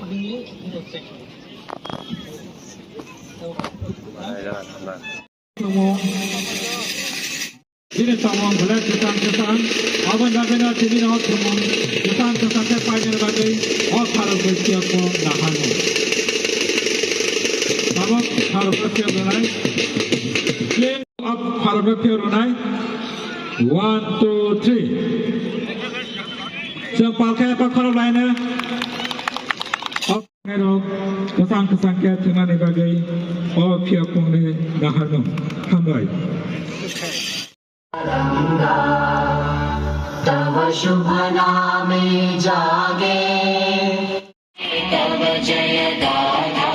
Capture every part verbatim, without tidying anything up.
Bini samung belai kwchang kwchang, aboni bagwino tini no samung kwchang kwchang khe painani bagwi o pharokno phiyokno naharno. Tabuk pharokno phiyok rwnai. Pharokno phiyok rwnai. One, two, three. Chwng palkhe pakhorok laina. Rok kwchang kwchang khe thwngnani bagwi o phiyokmungni naharno hambai. तव शुभ नामे जागे। तव जय गाथा।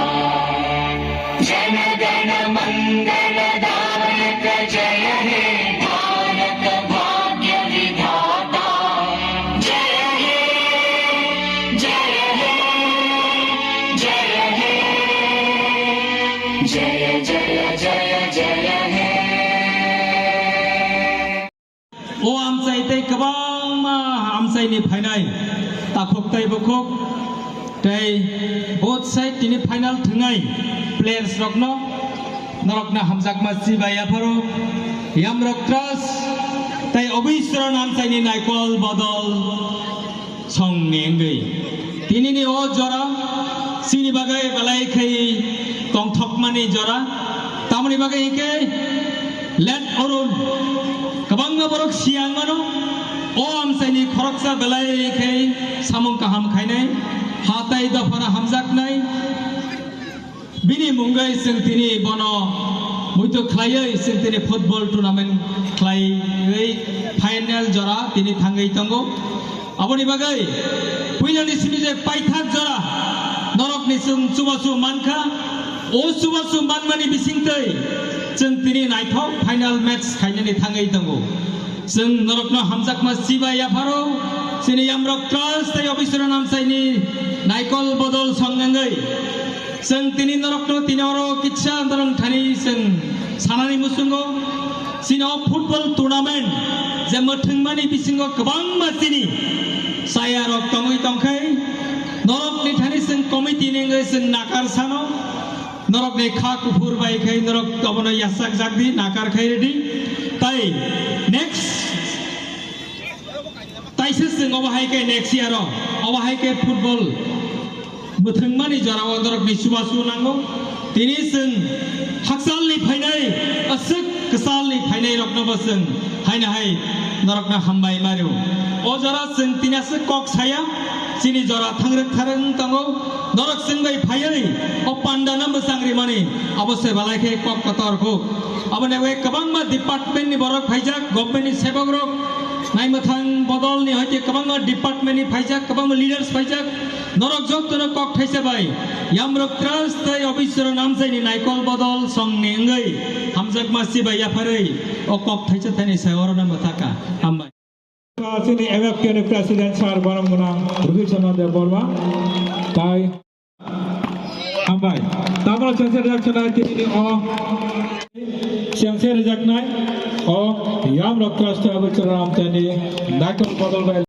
जन गण मंगल दायक जय हे धारक भाग्य विधाता। जय हे, जय हे, जय हे। जय जय जय जय हे। O amchai tei kwbangma amchaini phainai takhuk tei bukhuk tei both side tini final thwngnai players rokno norokno hamjakma chibai yapharo Yamrok Trust tei Obiswaran amchaini naikol bodol songni wngwi. Tinini o jora chini bagwi belai khe tongthokmani jora. Tamoni bagwi hinkhe let Arun kwbangma borok siyang mano. O amchaini khoroksa belai khe samung kaham khainai, ha tai dophano hamjaknai. Bini mungwi chwng tini bono muitu khlaiwi chwng tini football tournament khlaiwi final jora tini thangwi tongo. Aboni bagwi puilani simi je paithak jora norokni chwng chubachu mankha. O chubachu manmani bisingtwi chwng tini naithok final match khainani thangwi tongo. Chwng norokno hamjakma chibai yapharo, chini Yamrok Trust tei Obiswaran amchaini naikol bodol songwngwi. Chwng tini norokno tini oro kisa norok thani chwng sanani muchungo. Chini o football tournament je mwthwngmani bisingo kwbangma chini chayarok tongwi tongkhai. Norokni thani chwng committee ni wngwi chwng nakar sano. Norokni kha kuphur bai khai norok obono yachak jak di, nakar khai rwdi. Tai next taisa chwng obo hai khe next year o, obo hai khe football mwthwngmani jorao norokni chubachu nango. Tini chwng hakchalni phainai, aswk kwchalni phainai rokno bo chwng haino hai norokno hambai mario. O jora chwng tini aswk kok saya, chini jora thangrwk tharwk wng tongo. Norok chwng bai phaiwi o panda no mwchang rimani abo se belai khe kok kotor kuk. Aboni bagwi kwbangma department ni borok phaijak, government ni sebok rok, naimwthang bodol ni hoite kwbangma department ni phaijak, kwbangma leaders phaijak. Norok jotono kok thaisa bai Yamrok Trust tei Obiswaran amchaini naikol bodol songni wngwi hamjakma chibai yapharwi o kok thaisa thaini sai orono mwthaka. Hambai. Chini M F K ni President Sir Borom Gwnang Rubik Chandra Debbarma tai hambai. Tabuk chengse rwjaknai tini o chengse rwjaknai o Yamrok Trust Obiswaran amchaini naikol bodol bai.